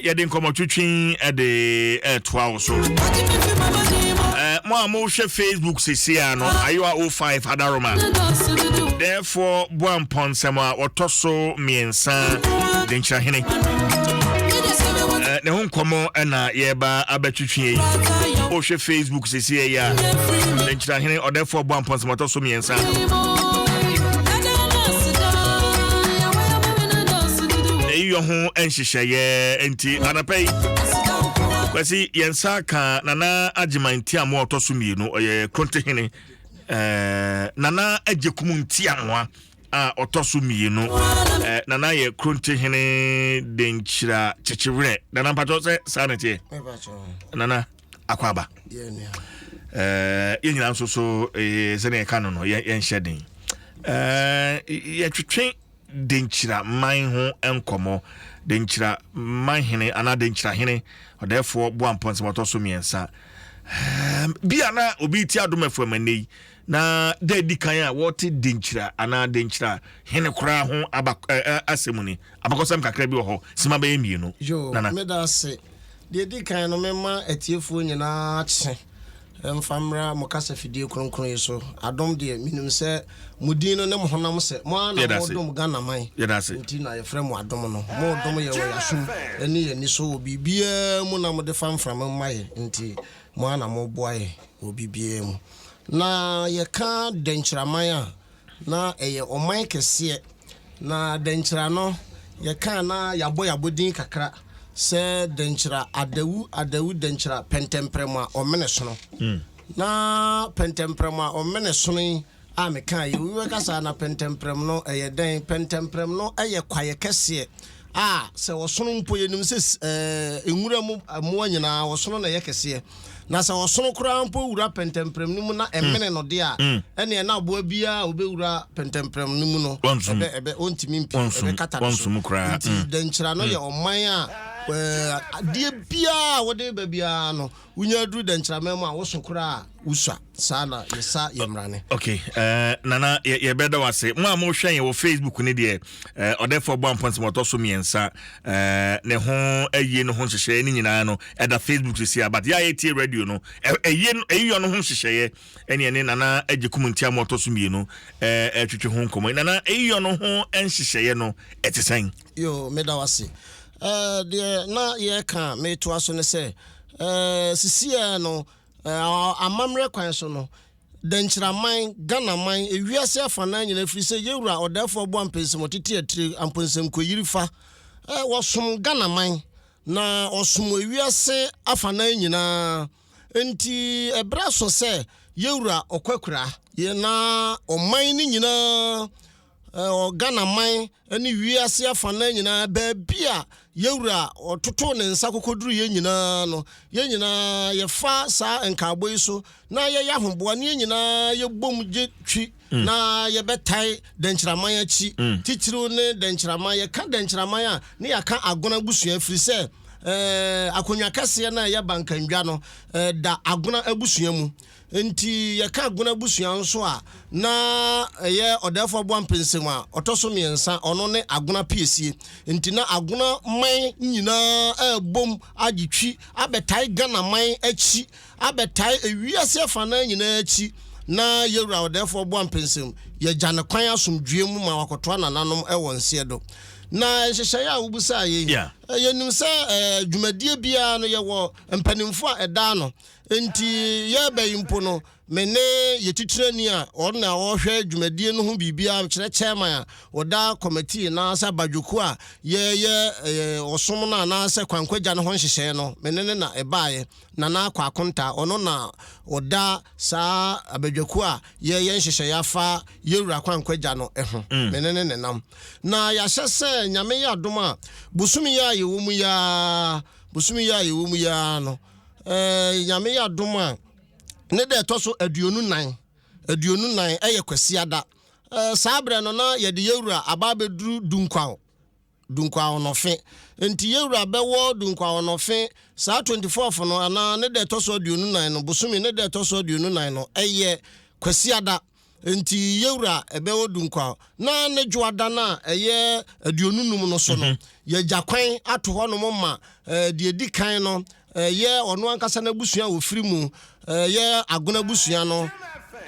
Yɛde nkɔmmɔtwetwe de ɛtoa wo so. Mo a mohwɛ Facebook sesia no, Ayowa 05 Adaroma. Therefore, boa mpɔnsɛm a wɔtɔ so mmiɛnsa Denkyirahene. Ne ho nkɔmmɔ na yɛba abɛtwetwe yi. Wohwɛ Facebook sesia yi a, Denkyirahene ɔdɛfoɔ boa mpɔnsɛm ɔtɔ so mmiɛnsa. Eyiyɔ ho nhyehyɛeɛ nti anapa yi Kwasi yɛn nsa ka Nana Agyeman Ntiamoa ɔtɔ so mmienu, ɔyɛ Krontehene, eh, Nana Agyekum Ntiamoa a ɔtɔ so mmienu, eh, Nana yɛ Krontehene Denkyira Kyekyewerɛ. Nana mpatwɔ sɛ saa na ɛteɛ? Nana akɔ aba, eh, yɛn nyinaa nso so eh, sɛdeɛ yɛka no yɛnhyɛ den, eh, yɛtwetwe Denkyira man ho nkɔmmɔ. Denkyira man hene anaa Denkyira hene ɔdɛɛfoɔ Boa Mpɔnsɛm ɔtɔ so mmiɛnsa. Bi a na obi ti Adom FM ɛnnɛ yi na da adi kan a wɔte Denkyira anaa Denkyira hene koraa ho aba asɛm ni. Abakɔsɛm kakra bi wɔ hɔ, sima bɛyɛ mmienu. Yo, Nana. Meda ase. Deɛ ɛdi kan no, mema atiefoɔ nyinaa kye mfa mmra mo kasafidie kronkron yi so. Adom deɛ, menim sɛ mo din no ne mo honam sɛ. Mo ara na Yɛda ase. modom Ghana man. Yɛda ase. Nti na yɛfrɛ mo Adom no. Modom yɛ wɔ yɛasom ne yɛn ani so wɔ biribiara mu na mode fa mframa mu ma yɛ. Nti mo ara na moboa yɛ wɔ biribiara mu. Na yɛka Dɛnkyiraman a, na ɛyɛ ɔman kɛseɛ. Na Dɛnkyira no, yɛka a na yɛabɔ yɛn abɔdin kakra sɛ Dɛnkyira Adawu Adawu Dɛnkyira Pɛntɛmprɛm a ɔmene sono. Na Pɛntɛmprɛm a ɔmene sono yi a mekaa yi, obi bɛka saa na Pɛntɛmprɛm no ɛyɛ dɛn? Pɛntɛmprɛm no yɛ kwaeɛ kɛseɛ a sɛ ɔsono mpo, yɛnim sɛ nwura mu mmoa nyinaa ɔsono na ɛyɛ kɛseɛ. Na sɛ ɔsono koraa mpo wura pɛntɛmprɛm no mu na ɛmene no deɛ a, ɛneɛ na aboa biara a ɔbɛwura pɛntɛmprɛm no mu no, Ɔnsum. ɛbɛ ɛbɛ ɔntumi mpi, Ɔnsum. ɛbɛkata ne so. Ɔnsum koraa. Nti Dɛnkyira no yɛ ɔman a adeɛ biara a wode ba biara no, wonya aduru Dɛnkyiraman mu a, woso koraa a, wosua. Saa na yɛsa yɛ mmarane. Ok, Nana, yɛbɛda wo ase. Mo a mohwɛ yɛn wɔ Facebook ne deɛ, ɔdɛfoɔ bɔ ampɔnsɛm ɔtɔ so mmiɛnsa, ne ho ayie no ho nhyehyɛeɛ ne nyinaa no ɛda Facebook sisi a, but yɛ a yɛtie radio no, ɛyie no, ɛyiyɔ no ho nhyehyɛeɛ ɛne ɛne Nana Agyekum Ntiamoa ɔtɔ so mmienu ɛtwetwe ho nkɔmmɔ. Nana, ɛyiyɔ no ho nhyehyɛeɛ no ɛte sɛn? Yo, meda wo ase. Deɛ na yɛreka a metoa so ne sɛ, sisiɛ no, Amammerɛ kwan so no, Dɛnkyiraman, Ghanaman, ewiase afanaa nyinaa ɛfiri sɛ Yɛwura Ɔdɛɛfoɔ Boampensem Ɔtete Atire Amponsem-Koyiri fa, wɔsom Ghanaman na wɔsom ewiase afanaa nyinaa. Enti ɛberɛ aso sɛ Yɛwura Ɔkwakura yɛ na ɔman no nyinaa, Ghanaman ne wiase afanaa nyinaa, baabi a Yɛwura ɔtotoo ne nsa kokoduruiɛ nyinaa no, yɛn nyinaa yɛfa saa nkaabɔ yi so na yɛyɛ ahoboa na yɛn nyinaa yɛbom gye twi na yɛbɛtae Dɛnkyiraman akyi, titiriw ne Dɛnkyiraman. Yɛka Dɛnkyiraman a, ne yɛaka Agona abusua, ɛfiri sɛ akonnwa kɛseɛ no a ɛyɛ Bankandwa no da Agona abusua mu. Enti yɛka Agona abusua nso a, na ɛyɛ Ɔdɛɛfoɔ Boampensem a ɔtɔ so mmiɛnsa, ɔno ne Agona Piesie. Enti na Agona man nyinaa rebom agye twi abɛtae Ghana man akyi, abɛtae ewiase afanaa nyinaa akyi, na Yɛwura Ɔdɛɛfoɔ Boampensem yɛgya no kwan asomdwoeɛ mu ma wakɔtoa nananom wɔ nseɛ do. Na nhyehyɛeɛ a wobisaa yei, yɛnim sɛ dwumadie biara no yɛwɔ mpanimfoɔ a ɛda ano. Enti yɛreba yi mpo no, me ne yɛn titirani a ɔno na ɔhwɛ dwumadie no ho biribiara, kyerɛ chairman a ɔda kɔmɛtii anaasɛ abadwokuo a yɛyɛ ɔsom no anaasɛ kwankwagya no ho nhyehyɛeɛ no, me ne no na ɛbaeɛ, Nana Akwa Akonta, ɔno na ɔda saa abadwakuo a yɛyɛ nhyehyɛeɛ afa yɛwura kwankwagya no ho, me ne no nenam. Na yɛahyɛ sɛ Nyame yɛ adom a, bosome yi a yɛwɔ mu yi ara, bosome yi a yɛwɔ mu yi ara no, Nyame yɛ adom a, ne da ɛtɔ so 24, 24 ɛyɛ Kwasiada. Saa berɛ no na yɛde yɛwura aba abɛduru Dunkwaw, Dunkwaw Nɔfe. Nti yɛwura bɛwɔ Dunkwaw Nɔfe saa 24th no anaa ne da ɛtɔ so 24 no, bosome ne da ɛtɔ so 24 no ɛyɛ Kwasiada. Nti yɛwura ɛbɛwɔ Dunkwa na ne dwoada no a ɛyɛ 25 no so no, yɛgya kwan ato hɔnom ma deɛ ɛdi kan no ɛyɛ ɔno ankasa n'abusua a wɔfiri mu, ɛyɛ Agona abusua no.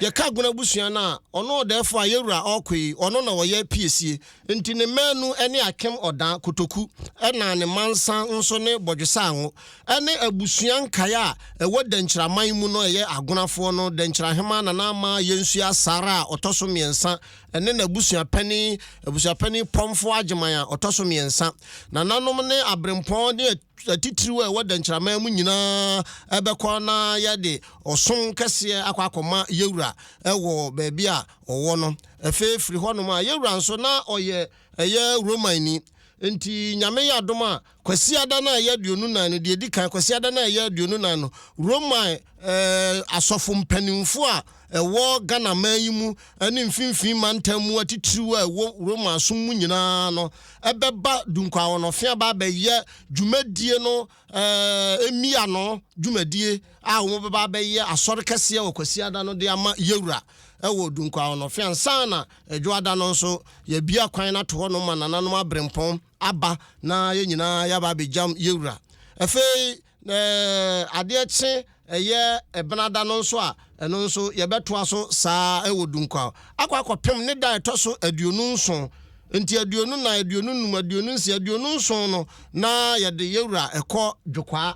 Yɛka Agona abusua no a, ɔno ɔdɛɛfoɔ a yɛwura ɔrekɔ yi, ɔno na ɔyɛ piesie. Nti ne mmaanu ne Akem Ɔdaa Kotoku, ɛna ne mansa nso ne Bɔdwesaango, ɛne abusua nkaeɛ a ɛwɔ Dankyiraman mu no, ɛyɛ Agonafoɔ no, Dankyirahemaa Nana Ama Yɛnsua Sara a ɔtɔ so mmiɛnsa, ɛne n'abusuapanin, Abusuapanin Pɔmfo Agyeman a ɔtɔ so mmiɛnsa. Nananom ne aberempɔn ne atitiriw a ɛwɔ Dankyiraman mu nyinaa bɛkɔ na yɛde ɔsom kɛseɛ akɔ akɔma Yɛwura wɔ baabi a ɔwɔ no. Afei firi hɔnom a, Yɛwura nso na ɔyɛ ɛyɛ Romanni. Enti Nyame yɛ adom a, Kwasiada no a ɛyɛ 24 no, deɛ ɛdi kan, Kwasiada no a ɛyɛ 24 no, Roman eh, asɔfo mpanimfoɔ a ɛwɔ Ghana man yi mu ne mfimfini mantam mu atitiriw a ɛwɔ Roma som mu nyinaa no ɛbɛba Dunkwa-Awɔnɔfe aba abɛyɛ dwumadie no eh, mmiano dwumadie a wɔbɛba abɛyɛ asɔre kɛseɛ wɔ Kwasiada no de ama Yewura wɔ Dunkwa-Awɔnɔfe ansa na Dwoada no nso yɛabia kwan no ato hɔ nom ma nananom aberempɔn aba na yɛn nyinaa yɛaba abɛgyam Yewura. Afei adeɛ kye ɛyɛ Ɛbenada no nso a, ɛno nso yɛbɛtoa so saa ara wɔ Dunkwa akɔ akɔpem ne da a ɛtɔ so 27. Nti 24, 25, 26, 27 no na yɛde Yewura kɔ Dwokwaa.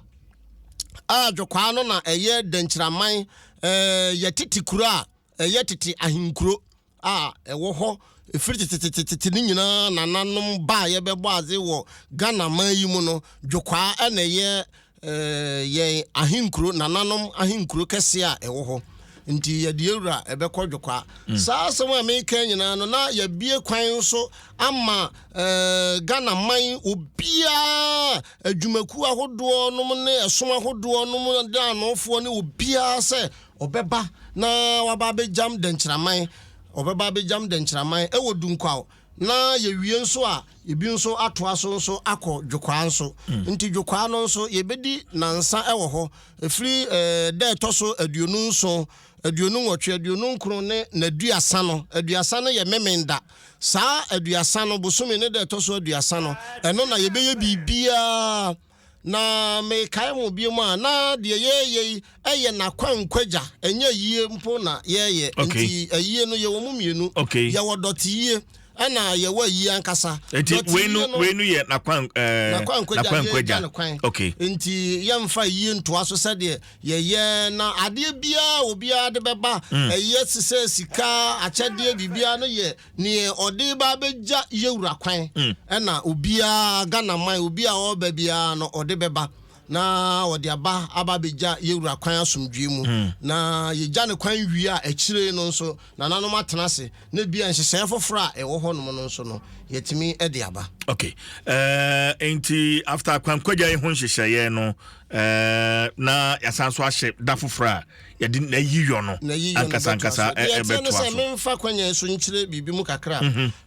A Dwokwaa no na ɛyɛ Dankyiraman, yɛ tete kuro a ɛyɛ tete ahenkuro a ɛwɔ hɔ ɛfiri tetetetete no nyinaa nananom baa yɛbɛbɔ adze wɔ Ghana man yi mu no, Dwokwaa na ɛyɛ yɛn ahenkuro, nananom ahenkuro kɛseɛ a ɛwɔ hɔ. Nti yɛde yɛwura ɛbɛkɔ Dwokwaa. Saa asɛm a meka nyinaa no, na yɛabue kwan nso ama Ghana man obiara, adwumakuo ahodoɔ nom ne ɛsom ahodoɔ nom ne anofoɔ ne obiara sɛ Ɔbɛba na waba abɛgyam dɛnkyiraman, ɔbɛba abɛgyam dɛnkyiraman wɔ Dunkwaw, na yɛwie nso a, ebi nso atoa so nso akɔ Dwokwaa nso. Nti Dwokwaa no nso, yɛbɛdi nansa wɔ hɔ, ɛfiri da ɛtɔ so 27, 28, 29 ne n'aduasa no. Aduasa no yɛ Memenda. Saa aduasa no, bosome ne da ɛtɔ so 30 no, ɛno na yɛbɛyɛ biribiara. Na mekae mo bio a, na deɛ yɛreyɛ yi yɛ n'akwankwagya, ɛnyɛ ayie mpo na yɛreyɛ. Okay. Nti ayie no yɛwɔ mu mmienu. Okay. Yɛwɔ dɔteyie ɛna yɛwɔ ayie ankasa. Nti wei no Dɔteyie no wei no yɛ n'akwan ɛɛ n'akwankwagya, n'akwankwagya. yɛgya no kwan. Okay. Nti yɛmfa ayie ntoa so sɛdeɛ yɛyɛ na adeɛ biara obiara de bɛba, ɛyɛ te sɛ sika, akyɛdeɛ, biribiara no yɛ Neɛ ɔde ba abɛgya yɛwura kwan ɛna obiara, Ghana man, obi a ɔreba biara no ɔde bɛba na ɔde aba aba abɛgya yɛwura kwan asomdwoeɛ mu. Na yɛgya no kwan wie a, akyire no nso nananom atena ase na ebia nhyehyɛeɛ foforɔ a ɛwɔ hɔnom no nso no yɛatumi de aba. Ok, eh, nti after kwankwagya yi ho nhyehyɛeɛ no, eh, na yɛasan so ahyɛ da foforɔ a yɛde n'ayi yɔ no ankasa ankasa ɛbɛtoa so. Sɛ memfa kwanya yi so nkyerɛ biribi mu kakra.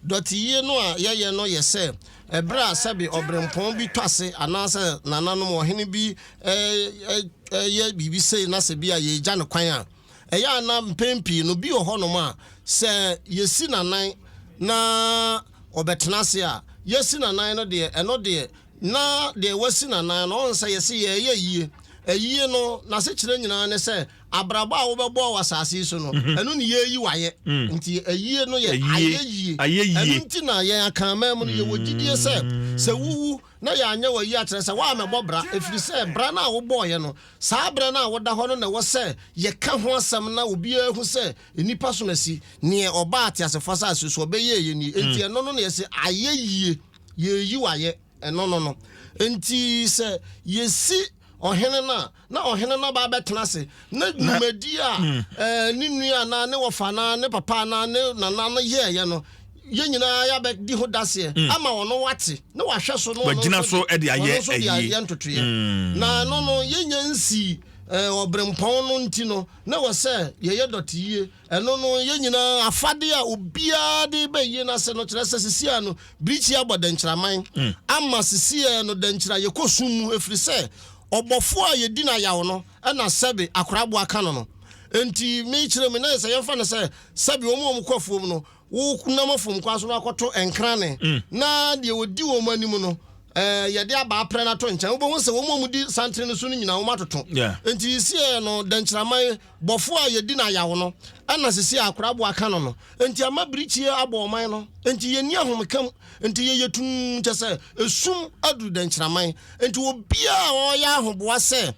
Dɔteyie no a yɛyɛ no yɛ sɛ ɛberɛ a sɛbe ɔberempɔn bi tɔ ase anaasɛ nananom ɔhene bi yɛ biribi sei na sɛ bi a yɛregya no kwan a, ɛyɛ a na mpɛn pii no bi wɔ hɔnom a sɛ yɛsi n'anan na ɔbɛtena ase a, yɛsi n'anan no deɛ ɛno deɛ Na deɛ wasi n'anan no, ɔhu sɛ yɛse yɛreyɛ ayie. Ayie no, n'asekyerɛ nyinaa ne sɛ, abrabɔ a wobɛbɔɔ wɔ asase yi so no, ɛno ne yɛreyi w'ayɛ. Nti ayie no yɛ ayɛyie. Ɛno nti na yɛn Akanman mu no, yɛwɔ gyidie sɛ, sɛ wowu na yɛanyɛ w'ayie a, kyerɛ sɛ woammɛbɔ bra, ɛfiri sɛ bra no a wobɔeɛ no, saa berɛ no a woda hɔ no na ɛwɔ sɛ yɛka ho asɛm na obiara hu sɛ nnipa som asi. Neɛ ɔbaa ateasefoɔ asase so, ɔbɛyɛeɛ nie. Enti ɛno no na yɛse ayɛyie. Yɛreyi wo ayɛ, ɛno no no. Enti sɛ yɛsi ɔhene no a, na ɔhene no aba abɛtena ase, na dwumadi a ne nua anaa ne wɔfa anaa ne papa anaa ne nana no yɛeɛ no, yɛn nyinaa yɛabɛdi ho daseɛ ama ɔno wate, na wahwɛ so, na ɔno nso de ayɛ ntotoeɛ. Na ɛno no, yɛnnya nsii ɔberempɔn no nti no, na ɛwɔ sɛ yɛyɛ dɔteyie. Ɛno no, yɛn nyinaa afadeɛ a obiara de reba ayie no ase no kyerɛ sɛ seesei no, birikyi abɔ dɛnkyiraman ama seesei no dɛnkyira yɛkɔ sum mu ɛfiri sɛ ɔbɔfoɔ a yɛdi no ayaw no na sɛbe akoraboa ka no no. Enti mekyerɛ mu na sɛ yɛmfa no sɛ sɛbi wɔn a wɔkɔ afuom no, wonam afuom kwan so no akɔto nkrane na deɛ wɔdi wɔn anim no yɛde aba aprɛ no ato nkyɛn, wobɛhu sɛ wɔn a wɔdi santene no so no nyinaa wɔn atoto. Enti sieɛ no, dɛnkyerɛman bɔfoɔ a yɛdi no ayaw no ɛna sisi a akoraboa ka no no, enti ama birikyie abɔ ɔman no. Enti yɛnni ahomeka mu, enti yɛyɛ tumm kyɛ sɛ esum aduru dɛnkyerɛman. Enti obiara a ɔreyɛ ahoboa sɛ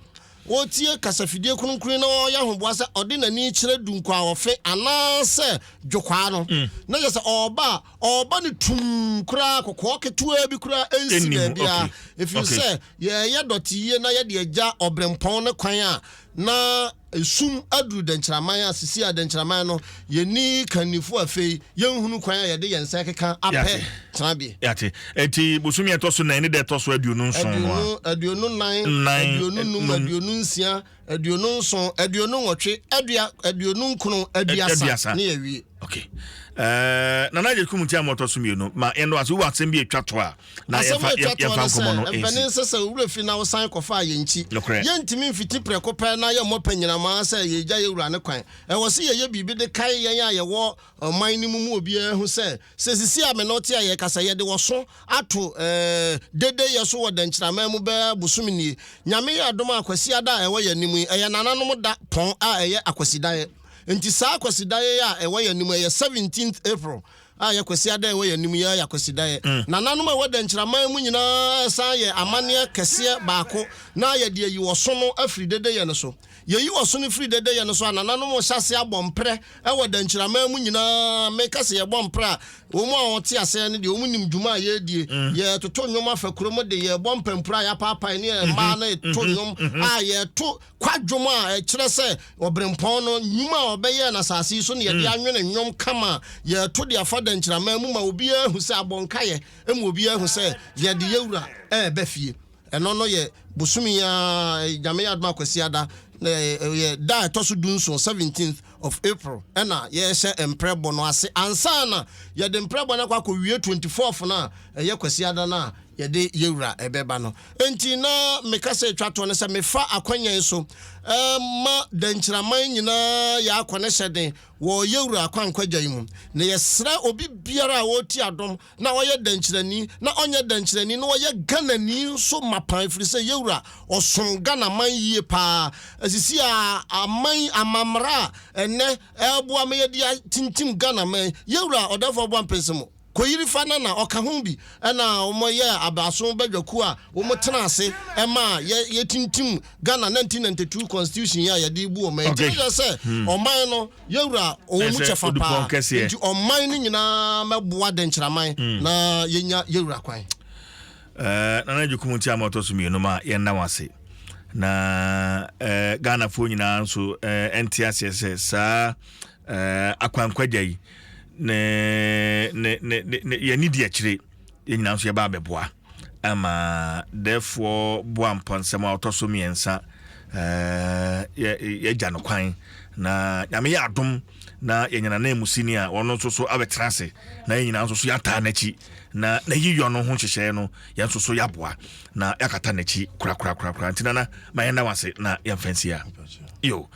ɔretie kasafidie kronkron na ɔreyɛ ahoboa sɛ ɔde n'ani kyerɛ Dunkwaɔfe anaasɛ Dwokwaa no, na kyerɛ sɛ ɔreba a, ɔreba no tumm koraa, kɔkɔɔ ketewaa bi koraa ɛnsi baabiara, ɛfiri sɛ yɛreyɛ dɔte yie na yɛde agya ɔberempɔn no kwan a na esum aduru dɛnkyerɛman a sisi a dɛnkyerɛman no yɛnni kannifo, afei yɛnhunu kwan a yɛde yɛn nsa keka apɛ tenabea. Yate. Eti bosome a ɛtɔ so 4 ne da ɛtɔ so 27 no a. 24, 25, 26, 27, 28, 29, 30 ne yɛwie. Okay. Nana Agyekum nti a mɔtɔ so mmienu ma yɛn do ase wowɔ asɛm bi atwa to a na yɛfa yɛfa nkɔmmɔ no mpanin sɛ sɛ owura fi na wosan kɔfa yɛn nkyi. Yɛntumi mfiti prɛko pɛ na yɛmmɔ panyinamaa sɛ yɛgya yɛwura ne kwan. Ɛwɔ sɛ yɛyɛ biribi de kae yɛn a yɛwɔ ɔman no mu mu obiara hu sɛ sɛ sisi a me ne wote a yɛkasa, yɛde wɔso ato dedeyɛ so wɔ dɛnkyerɛman mu bɛɛ bosome nie. Nyame yɛ adom a, Kwasiada a ɛwɔ yɛn anim yi, ɛyɛ nananom da pɔn a ɛyɛ Akwasidaeɛ. Nti saa Akwasidaeɛ yi a ɛwɔ yɛn anim, ɛyɛ 17th April a ɛyɛ Kwasiada a ɛwɔ yɛn anim yi yɛ Akwasidaeɛ. Nananom a ɛwɔ dɛnkyerɛman mu nyinaa ɛsan yɛ amanneɛ kɛseɛ baako na yɛde ayi ɔso no afiri dedeyɛ no so. Yɛyi ɔso no firi dedeyɛ no so a, nananom hyɛ ase abɔ mprɛ wɔ dɛnkyerɛman mu nyinaa. Meka sɛ yɛbɔ mprɛ a, wɔn a wɔte aseɛ no deɛ, wɔn nim dwuma a yɛredie. Yɛtoto nnwom afa kurom de, yɛbɔ mpampuro a yɛapaapae ne mmaa no to nnwom a yɛto kwadwom a ɛkyerɛ sɛ ɔberempɔn no nnwuma a ɔbɛyɛɛ no asase yi so no, yɛde anwene nnwom kama a yɛto de afa dɛnkyerɛman mu ma obiara hu sɛ abɔ nkaeɛ, ma obiara hu sɛ yɛde yɛwura ɛreba fie. Ɛno no yɛ bosome yi ara, Nyame yɛ adom a, Kwasiada, ɛyɛ da a ɛtɔ so 17, 17th of April, ɛna yɛhyɛ mprɛbɔ no ase ansa na yɛde mprɛbɔ no akɔ akɔwie 24th no a ɛyɛ Kwasiada no a yɛde yɛwura ɛbɛba no. Enti na meka sɛ ɛtwa toɔ no sɛ mefa akwanya yi so ma dɛnkyerɛman nyinaa yɛ akɔ ne hyɛden wɔ yɛwura akwankwagya yi mu, na yɛsrɛ obi biara a ɔreti adom na ɔyɛ dɛnkyerɛni na ɔnyɛ dɛnkyerɛni na ɔyɛ Ghanani nso mapan, ɛfiri sɛ yɛwura ɔsom Ghana man yie paa. Asisi a aman amammerɛ a ɛnɛ ɛreboa ma yɛde atintim Ghana man, yɛwura Ɔdɛɛfoɔ Aboa Mpensem Koyirifa na na ɔka ho bi, ɛna wɔyɛɛ abaso badwakuo a wɔtena ase ɛma yɛtintim Ghana 1992 constitution yi a yɛde bu ɔman. Nti kyerɛ sɛ ɔman no yɛwura ɔwɔ mu kyɛfa paa, nti ɔman no nyinaa mɛboa dɛnkyerɛman na yɛnya yɛwura kwan. Nana Agyekum nti ama ɔtɔ so mmienu ma yɛnna wo ase, na Ghanafoɔ nyinaa nso ɛnte aseɛ sɛ saa akwankwagya yi ne ne ne ne yɛne di akyire, yɛn nyinaa nso yɛba abɛboa ama dɛfoɔ boa mpɔnsɛm a ɔtɔ so mmiɛnsa yɛgya no kwan, na Nyame yɛ adom na yɛnyina na emusini a ɔno nso so abɛtena ase na yɛn nyinaa nso so yɛataa n'akyi na n'ayiyɔ no ho nhyehyɛeɛ no yɛn nso so yɛaboa na yɛakata n'akyi korakorakorakora. Nti Nana, ma yɛnda wase na yɛmfa nsi a yo.